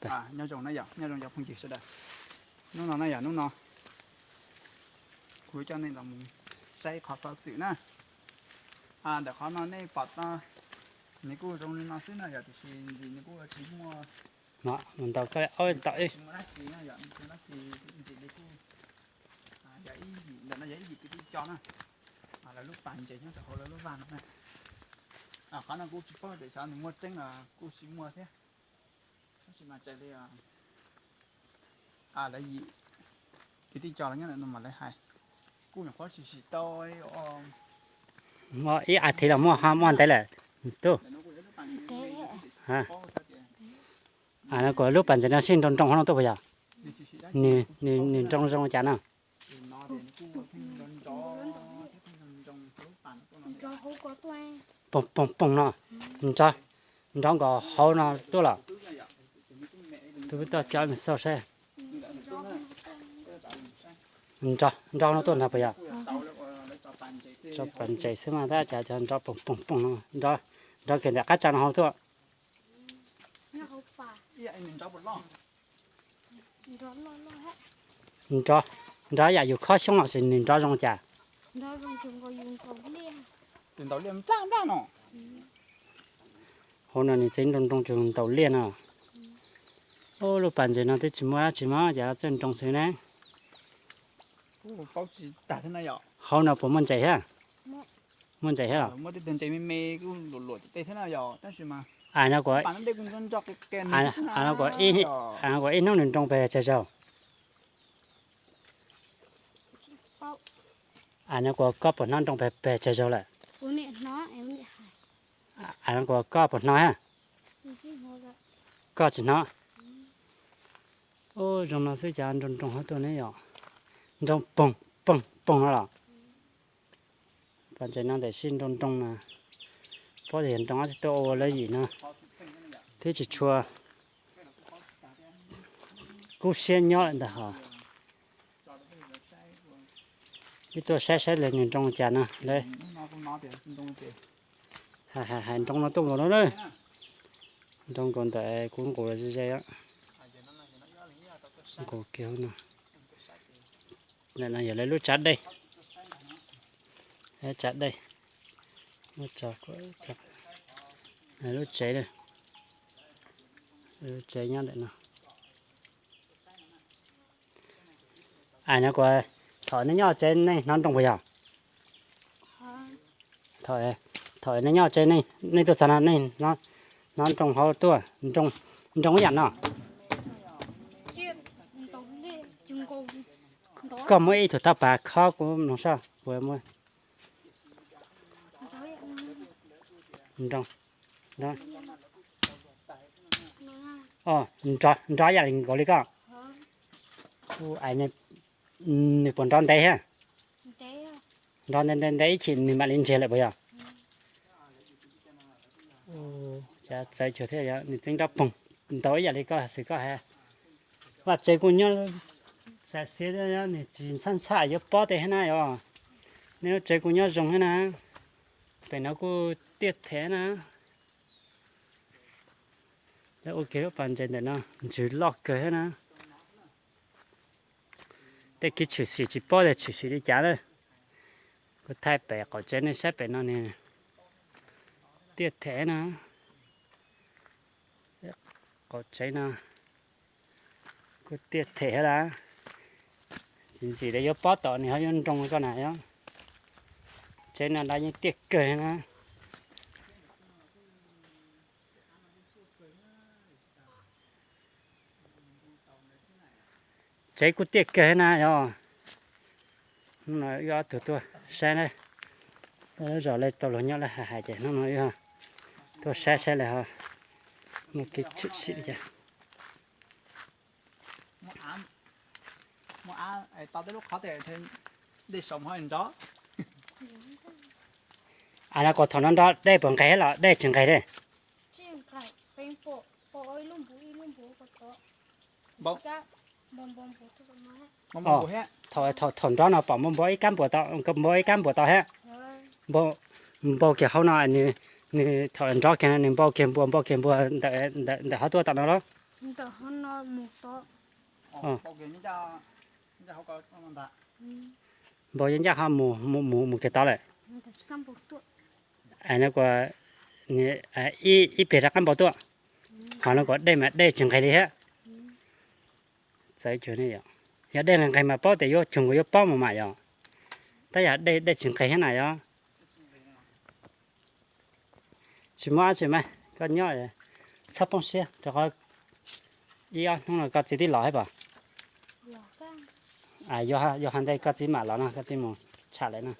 Nyob zoo na yom, nyob zoo cov phooj ywg sawv daws. Hnub no na yom, hnub no kuv coj nej los mus saib qhov xov xwm na. Ntawm qhov no nej pom tau, nws kuj zoo li no xwb na yom, tiam sis ntxim nws kuj tsis muaj, ntaus koj ob tau ib, tsis muaj dab tsi na yom, tsis muaj dab tsi, ntxim li kuj yog ib yim, ntawm no yog ib yim kwv tij co na. Lawv lub pas ntses nyob rau hauv lawv lub vaj no na. Qhov no kuj tsis paub tias xyov nws muaj tseeb los kuj tsis muaj thiab. Tab sis mas raws li lawv yim kwv tij co los nyob ntawm no mas lawv hais, kuj nyuam qhuav sim sim tau ib as thiv los muaj ho muaj ntev lawm. Tub, no kuv lub pas ntses no sij nroo nroo hauv no tuaj puas yog? Nws nroo zoo cas no? Poog poog poog no, nrov nkaus hauv no tuaj los? Tus toj cov xauj saib. Nrov no tuaj nrog puas yog? Tso pas ntses xwb mas tab cas cov nrov poog poog poog no, nrov kiag ntawm qab tsa no hauv tuaj. Nrov, nrov yam yus khob xyoob los sis nws nrov zoo cas? Hauv no nws txeev nroo nroo cuag ntaus liaj no. Ub, lub pas ntses no twb tsis muaj dab tsi mog, cas txawj nroo xwb ne. Hauv no puas muaj ntses thiab? Muaj ntses thiab los? As no kuv, as no kuv ib hnub nws nroo pes tsawg zaug? As no kuv, koj puas hnov nroo pes pes tsawg zaug lawm? As no kuv, koj puas hnov thiab? Koj tsis hnov. Ub, zoo no xwb cas nroo nroo hauv tuaj ne yom. Nroo poog poog poog no los? Pas ntses no ntawm sij nroo nroo no, paub tias yog nroo dab tsi tuaj ua lawv yim no, twb tsis tshua kub siab nyob lawm ntag hos. Ib tuaj saib saib lawv nws nroo cas no lawv. Hais nroo no tuaj nkaus no na. Nroo nkaus ntawm kuv nqus ze ze, nqus kiag no. Ntawm no yog lawv lub tsav dej, tsav dej, lub tsev, lub tsev nyob ntawm no. As no kuv, thaum nej nyob tsev nej hnov nroo puas yog? Thaum nej nyob tsev nej tuaj txog no nej hnov nroo hauv tuaj, nroo ib yam no. Koj muab ib tug tauj pas khob kuv mloog soj kuv muab. Nrov, nrov ib yam li nkaus li koj. Nws puas nrov ntev thiab? Nrov ntev ntev ntev ib chim nws mam li ntsiag lawm puas yog? Cas txawv cuag thiab, yog nws txeev nrov poog ntaus ib yam li koj xwm koj hais. Vaj tsev kuj nyob xav xiav, nws tsis ntxhab ntxhab yuav pob tej thiab na yom. Nej lub tsev kuj nyob zoo thiab na. Pem no kuj tiaj them na. Lawv ua kiag lub pas ntses ntawm no ntsws loj kawg thiab na. Tej kev tshwm sim tsis paub tias tshwm sim li cas lawm. Kuv thaij pem qaum tsev nej saib pem no nws tiaj them na. Qaum tsev no kuj tiaj them thiab lawm. Tsis ntxim tias yuav pob tom nws ho yuav nroo koj na yom. Tsev no dab yeej tiaj kawg na. Tsev kuj tiaj kawg na yom. Hnub no wb ob tug tuaj saib na, lub zos lawv tau luag nyob lawv hais hais ces hnub no wb tuaj saib saib lawv ho muaj kev tshwm sim li cas. As no kuv, thaum no nrov dej puas nqes los dej tsis nqes li? Thaum, thaum nrov no pom npau npau ib kab npua tau, npau ib kab npua tau thiab. Npau kiag hauv no, nws thaum nrov kiag no nws npau kiag npua, npau kiag npua ntawm hov tuaj tom no los? Npau yeej ncaj ho mus mus mus kiag tod lawm. As no kuas ib pliag rov qab npau tuaj, ho no kuas dej mas dej tsis nqeg li thiab. Txawv cuag ne yom. Yog dej nqeg nqeg mas paub tias yuav cuag nkaus yuav pob mus mas yom. Tab yog dej dej tsis nqeg thiab na yom. Tsis muaj dab tsi mas koj nyob txhob poob siab rau qhov ib ob hnub no koj txiv twb los thiab pom. Yuav hais ntej koj txiv mam los no koj txiv mus tsham lawm no.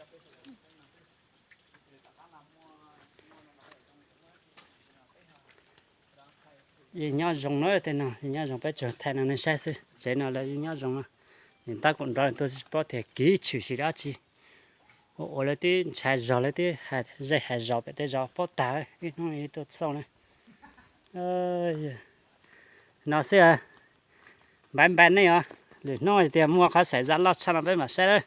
Yeej nyob zoo na tej no, yeej nyob zoo, peb tsuas thaij no nej saib xwb, tsev no lawv yeej nyob zoo na. Nim tab kaum nrov tuaj tsis paub tias kiv tshwm sim dab tsi. Ua ua lawv twb ntshai zog, lawv twb zej hais zos pem tej zos paub tag, ib hnub tuaj xauj na. No xwb, npaj npaj nej os, lwm hnub tias muaj qhov xaim zaj loj tshaj no peb mam saib lawm.